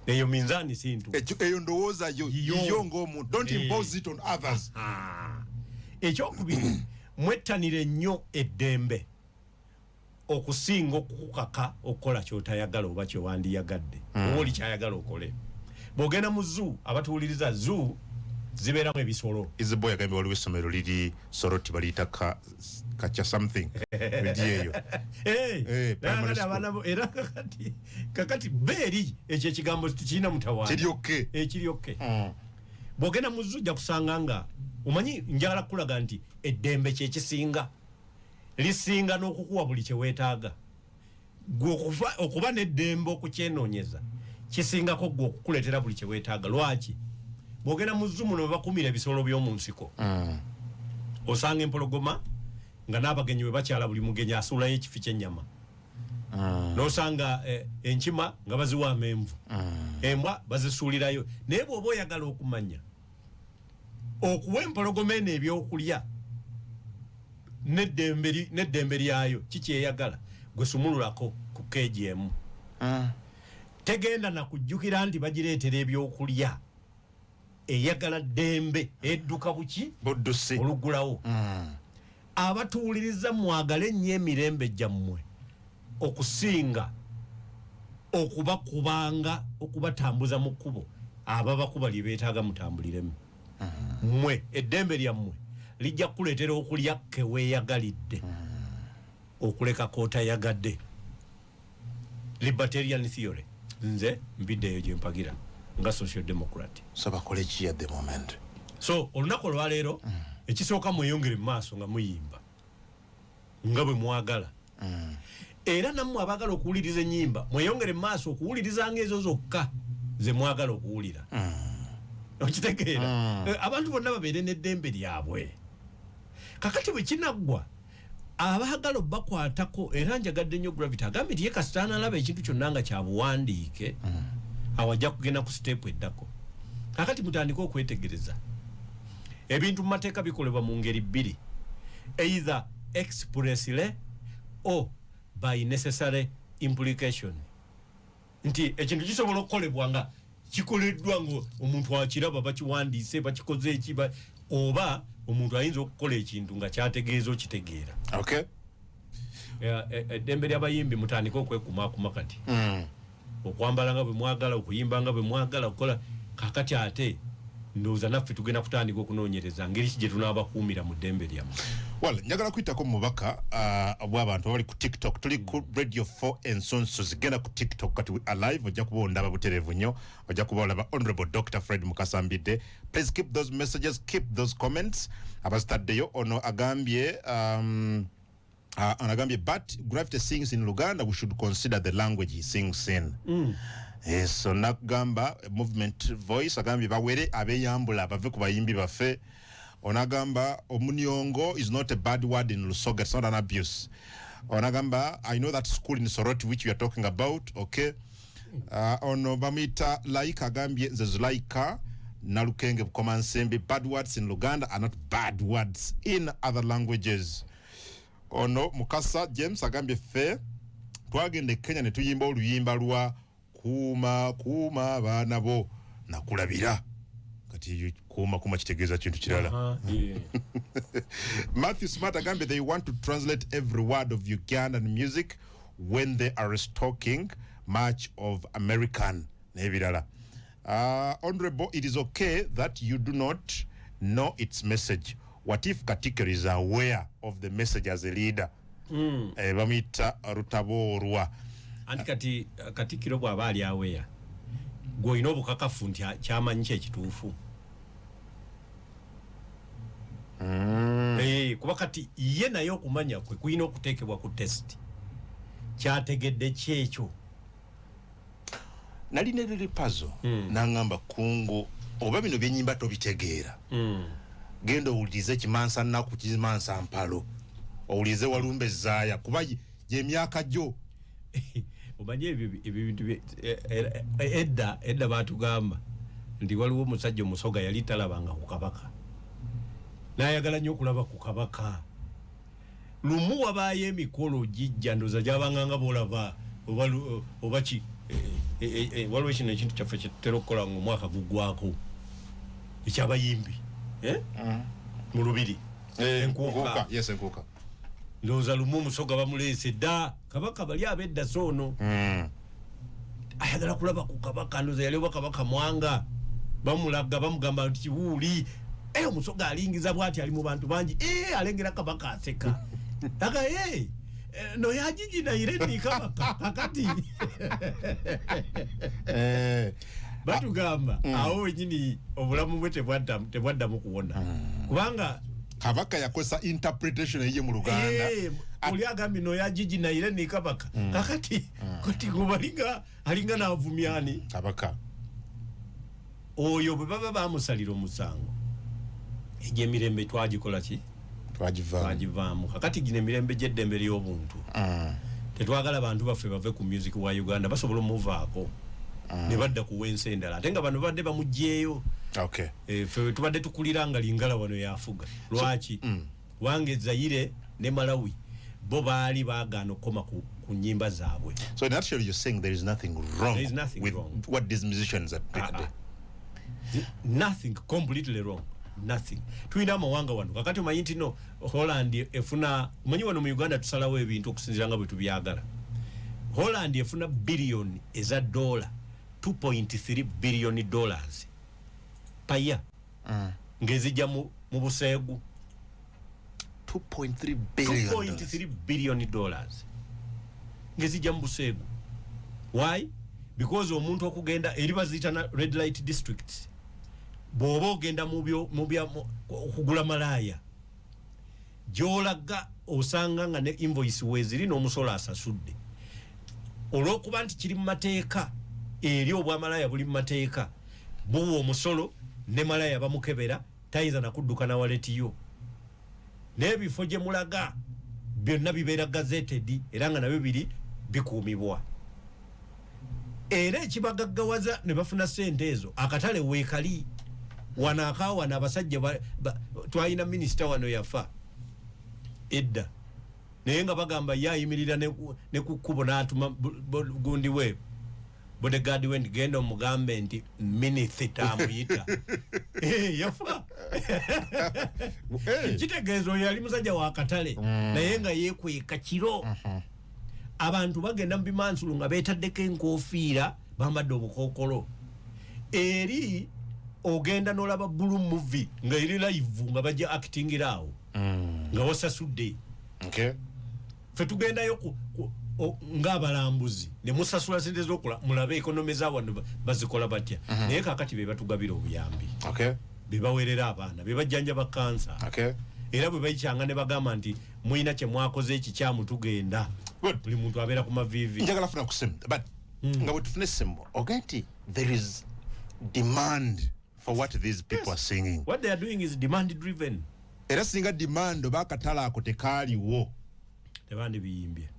Eyo minzaani si ntuufu. Ekyo, eyo ndowooza yo. Yo. Yo ng'omuntu, don't impose it on others. Ah. Ekyokubiri, mwettanire nnyo eddembe okusinga okukukaka okukola kyotayagala oba kyewandiyagadde, oba oli kyayagala okole. Bw'ogenda mu zoo, abatuwuliriza, zoo zibeeramu ebisolo. Iziboy agambye waliwo essomero liri Soroti, baliyita kacha something, liri eyo. Hey, Primary kakati school. abaana era kakati beeri ekyo ekigambo tekirina mutawaana. Kiri okay. Ekiri okay. Bw'ogenda mu zoo ojja kusanga nga omanyi, njagala kukulaga nti eddembe kyekisinga, lisinga n'okukuwa buli kyeweetaaga. Gwe okuba n'eddembe okukyenoonyeza kisingako gwe okukuleetera buli kyeweetaaga. Lwaki? Bw'ogenda mu zoo muno webakumira ebisolo by'omu nsiko, osanga empologoma nga n'abagenyi bwe bakyala, buli mugenyi asuulayo ekifi ky'ennyama, n'osanga enkima nga baziwa amenvu, embwa bazisuulirayo. Naye bw'oba oyagala okumanya okuwa empologoma eno ebyokulya n'eddembe lyayo kikyeyagala, gwe sumululako ku keegi emu, tegenda nakujjukira nti bagireetera ebyokulya. Eyagala ddembe, edduka buki? Buddusi. Oluggulawo. Abatuwuliriza, mwagale nnyo emirembe gyammwe. Okusinga okubakubanga, okubatambuza mu kkubo ababakuba lye beetaaga mutambuliremu. Mmwe eddembe lyammwe lijja kukuleetera okulya keweeyagalidde, okuleka kootayagadde. Libertarian theory, nze mbiddeeyo gye mpagira nga social democrat. So bakole ki at the moment? So olunaku olwaleero, ekisooka, mweyongere mu maaso nga muyimba nga bwe mwagala. Era nammwe abaagala okuwuliriza ennyimba, mweyongere mu maaso okuwulirizanga ezo zokka ze mwagala okuwulira. Okitegeera? Abantu bonna babeere n'eddembe lyabwe. Kakati bwe kinaggwa, abaagala obbakwatako, era njagadde nnyo Gravity agambye nti ye kasita analaba ekintu kyonna nga kyabuwandiike, awo ajja kugenda ku step eddako. Kakati mutandike okwetegereza ebintu mu mateeka bikolebwa mu ngeri bbiri: either expressly or by necessary implication. Nti ekintu kisobola okukolebwa nga kikoleddwa nga omuntu akiraba, bakiwandiise, bakikoze eki, oba omuntu ayinza okukola ekintu nga kyategeeza okitegeera. Eddembe ly'abayimbi, mutandike okwekumakuma kati, okwambala nga bwe mwagala, okuyimba nga bwe mwagala, okukola. Kakati ate ndowooza naffe tugenda kutandika okunoonyereza ngeri ki gye tunaabakuumira mu ddembe lyammwe. Well, njagala kuyitako mu bubaka bw'abantu abali ku TikTok. Tuli ku Radio 4 Ensonso. Genda ku TikTok kati, we are live, ojja kuba ondaba butereevu nnyo, ojja kuba olaba Honorable Dr Fred Mukasa Mbidde. Please keep those messages, keep those comments abazitaddeyo. Ono agambye ono agambye, "But Gravity sings in Luganda, we should consider the language he sings in." Yes, so nakugamba Movement Voice agambye, "Bawere abeyambula bave ku bayimbi baffe." Onagamba, "Omunyongo is not a bad word in Lusoga, it's not an abuse." Onagamba, "I know that school in Soroti which we are talking about." Okay. Ono bamuyita Laika, agambye, "Nze Zulaika Nalukenge Bukomansimbi. Bad words in Luganda are not bad words in other languages." Ono Mukasa James agambye, "Ffe twagenda e Kenya ne tuyimba oluyimba lwa kuuma kuuma abaana bo nakulabira." Kati kuuma kuuma kitegeeza kintu kirala. Matthew Smart agambye, "They want to translate every word of Ugandan music when they are talking much of American n'ebirala." "Honorable, it is okay that you do not know its message. What if Katikiro is aware of the message as a leader?" Bamuyita Rutaboorwa. Anti kati Katikkiro bw'aba ali aweya, gw'olina obukakafu nti kyamanyi kyekituufu? Kuba kati ye naye okumanya kwe kulina okuteekebwa ku test. Kyategedde kyekyo. Nali ne Lili Pazo, nangamba, "Kungu, oba bino byenyimba tobitegeera, genda owulirize Kimansa nnaku, Kimansa mpalo, owulirize Walumbe Zaaya, kuba gyemyaka gyo." Omanye ebyo bintu edda edda batugamba nti waliwo omusajja Omusoga yali talabanga ku kabaka, n'ayagala nnyo okulaba ku kabaka. Lumu wabaayo emikolo gijja, ndowooza gyabanga nga bolaba oba ki, waliwo kino ekintu kyaffe kyetutera okukola nga omwaka guggwako ekyabayimbi, eh? Mu lubiri. Enkuuka. Enkuuka, yes, enkuuka. Ndowooza lumu Omusoga bamuleese dda kabaka bali abedda, so ono ayagala kulaba ku kabaka. Ndowooza yali oba Kabaka Mwanga. Bamulaga, bamugamba nti kiwuuli. Omusoga alingiza bwati, ali mu bantu bangi, alengera kabaka aseka aga, no yagiginaire ndi kabaka kakati. Batugamba awo wenyini obulamu bwe tebwaddamu kuwona, kubanga kabaka yakozesa interpretation eyiye mu Luganda. Oli agambye no yagiginaire ni kabaka kakati, kati gubalinga alinga navumyani kabaka. Oyo bwe baba bamusalira omusango, egyo emirembe twagikola ki? Twagivaamu. Twagivaamu. Kakati gino emirembe gy'eddembe ly'obuntu, tetwagala bantu baffe bave ku music wa Uganda. Basobola omuvaako ne badda ku wensi endala, ate nga bano badde bamugjeeyo. Ffe tubadde tukulira nga Lingala wano yafuga. Lwaki? Kubanga Ezayire ne Malawi bo baali baagaana okukoma ku nyimba zaabwe. So in actually you're saying there is nothing wrong There is nothing with wrong. what these musicians are Ah, ah. Nothing completely wrong, nothing. Tulina amawanga wano kakati, omanyi nti no Holland efuna, omanyi wano mu Uganda tusalawo ebintu okusinzira nga bwe tubyagala. Holland efuna biliyoni eza dola, $2.3 billion paya ng'ezijja mu buseegu. 2.3 billion. $2.3 billion ngezijja mu buseegu. Why? Because omuntu okugenda eri baziyita na red light districts. Bw'oba ogenda okugula malaaya, gy'olaga osanga nga ne invoice weeziri n'omusolo asasudde, olw'okuba nti kiri mu mateeka eri. Obwamalaaya buli mu mateeka, buwa omusolo, ne malaaya bamukebera, tayinza nakudduka na wallet yo. N'ebifo gye mulaga byonna bibeera gazetted, era nga nabyo biri bikuumibwa. Era ekibagaggawaza ne bafuna sente ezo, akatale weekali wano akawana abasajja. Twalina minisita wano yafa edda, naye nga bagamba ye ayimirira ne ku kkubo n'atuma gundi we, bodyguard we, nti genda omugambe nti minisita amuyita. Yafa. Kitegeeza oyo yali musajja wa katale, naye nga yeekweka kiro. Abantu bagenda mu bimansulu nga beetaddeko enkofiira, bambadde obukookolo. Eri ogenda n'olaba blue movie nga eri live, nga bajja actingira awo nga wasasudde. Fe tugendayo ng'abalambuzi ne musasula sente z'okula mulabe economy za wano bazikola batya. Naye kakati be batugabira obuyambi, be bawerera abaana, be bajjanjaba kansa. Era bwe bayikyanga ne bagamba nti mulina kye mwakoze ekikyamu, tugenda. Good. Buli muntu abeera ku maviivi. Njagala funa ku simu, but nga bwe tufuna essimu oge nti there is demand for what these people are singing. What they are doing is demand driven. Era singa demand oba akatale ako tekaaliwo, tebandi biyimbye,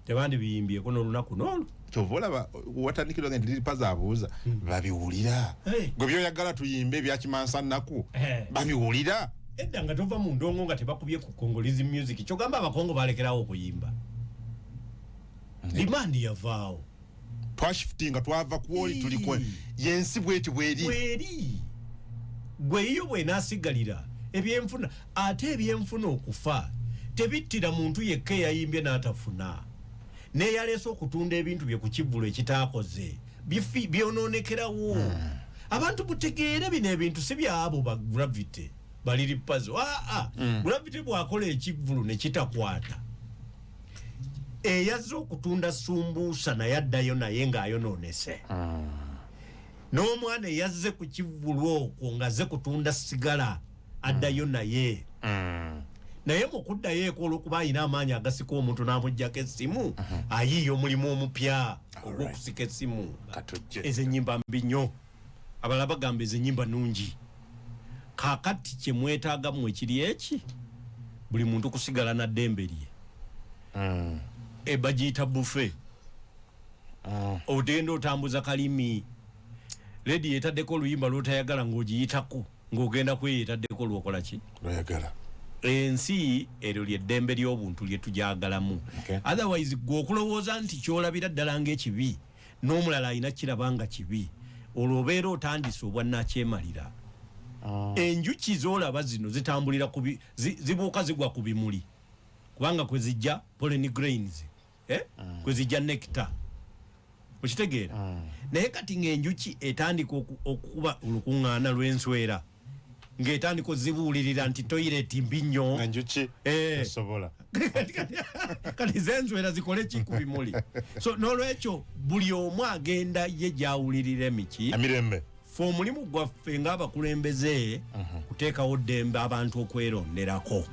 tebandi biyimbyeko n'olunaku n'olwo. Kyova olaba watandikirwa nti liripaza abuuza, babiwulira? Hey. Gwe byoyagala tuyimbe ebyakimansa nnaku, Eh. babiwulira? Edda nga tova mu ndongo nga tebakubye ku Congolese music. Kyogamba abakongo balekerawo okuyimba, demand yavaawo. Twashifutinga, twava kwoli tuli ku Ii. yensi bweti bweri. Bweri gwe iyo bwenasigalira ebyenfuna. Ate ebyenfuna okufa tebittira muntu yekka eyayimbye n'atafuna, neyaleese okutunda ebintu bye ku kivvulo ekitaakoze. Byononekerawo. Abantu mutegeere bino ebintu si byabo ba Gravity baliripazo. Aa, Gravity bwakola ekivvulu ne kitakwata, eyazze okutunda sumbuusa naye addayo naye ng'ayonoonese. N'omwana eyazze ku kivvulu okwo ng'azze kutunda sigala addayo naye. Naye mu kuddayo eko, olwokuba alina amaanyi agasika omuntu n'amuggyako essimu, ayiiya omulimu omupya ogw'okusika essimu. Katujje. Ezo ennyimba mbi nnyo, abalala bagamba ezo ennyimba nnungi. Kaakati kyemwetaaga mmwe kiri eki? Buli muntu kusigala na ddembe lye. Bagiyita buffet. Ogenda otambuza kalimi, ledi etaddeko oluyimba lwotayagala ng'ogiyitako, ng'ogenda kweyo etaddeko lwokola ki? Lwayagala. Ensi eryo lyeddembe ly'obuntu lyetujagalamu. Otherwise gwe okulowooza nti kyolabira ddala ng'ekibi n'omulala alina kiraba nga kibi, olwo obeera otandise obwannakyemalira. Enjuki zolaba zino zitambulira ku zibuuka zigwa ku bimuli, kubanga kwe zijja pollen grains, eh? Kwe zijja nectar, okitegeera? Naye kati ng'enjuki etandika okukuba olukuŋŋaana lw'enswera, ng'etandika ozibuulirira nti toilet mbi nnyo. Enjuki Eh. esobola. Kati zenswera zikole ki ku bimuli? So n'olwekyo buli omu agenda ye gyawulirira emiki. Emirembe. Fe omulimu gwaffe ng'abakulembeze kuteekawo ddembe abantu okweronderako.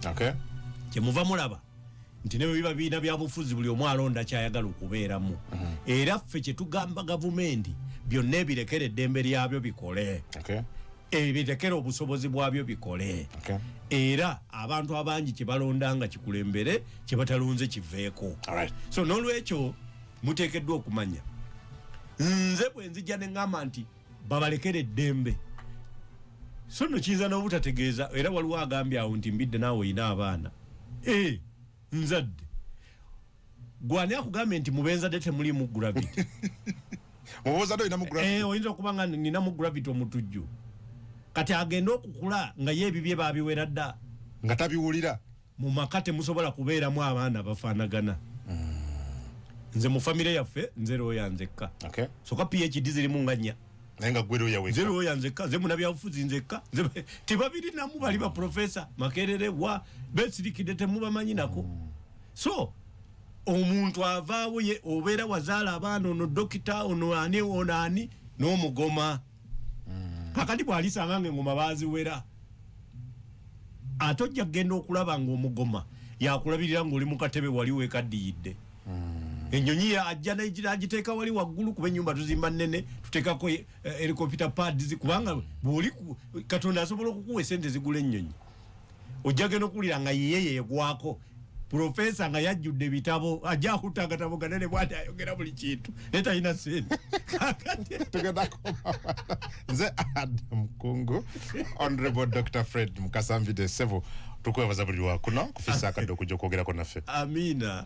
Kyemuva mulaba nti ne bwe biba biina byabufuzi, buli omu alonda kyayagala okubeeramu. Era ffe kyetugamba gavumenti, byonna ebirekere eddembe lyabyo bikole, ebirekere obusobozi bwabyo bikole. Era abantu abangi kyebalonda nga kikulembere, kyebatalonze kiveeko. So n'olwekyo muteekeddwa okumanya, nze bwe nzija ne ŋŋamba nti babalekere eddembe, so nno kiyinza n'obutategeeza. Era waliwo agambye awo nti mbidde naawe olina abaana. E, nzadde. Gwani akugambye nti mubenzadde temulimu Gravity? Mubuzadde olina mu Gravity. Eh, oyinza okuba nga ninamu Gravity omutujju, kati agenda okukula nga ye ebibye babiwera dda. Nga tabiwulira. Mu maka temusobola kubeeramu abaana bafaanagana. Nze mu famire yaffe nze looya nzekka. Soka PhD zirimu nga nnya. Naye nga gwe looya wekka. Nze looya nzekka, nze munabyabufuzi nzekka. Tebabirinamu bali ba profesa Makerere wa besirikidde temubamanyi nako. So omuntu avaawo ye obeera wazaala abaana, ono dokita, ono ani, ono ani, n'omugoma. Kakati bw'alisanga nga engoma baaziwera, ate ojja kugenda okulaba ng'omugoma yakulabirira ng'oli mu katebe wali weekaddiyidde. Ennyonyi ajja n'agiteeka wali waggulu, kuba ennyumba tuzimba nnene, tuteekako helicopter pads, kubanga bw'oli Katonda asobola okukuwa esente zigula ennyonyi. Ojja genda okuwulira nga ye yeegwako profesa nga yajjudde ebitabo, ajja akutta akatabo ganene bwati ayogera buli kintu naye talina sente. Tugenda koma. Nze Adam Kungu, Honorable Dr Fred Mukasa Mbidde, ssebo tukwebaza buli lwakuno kufisa akadde okujja okwogerako naffe. Amiina.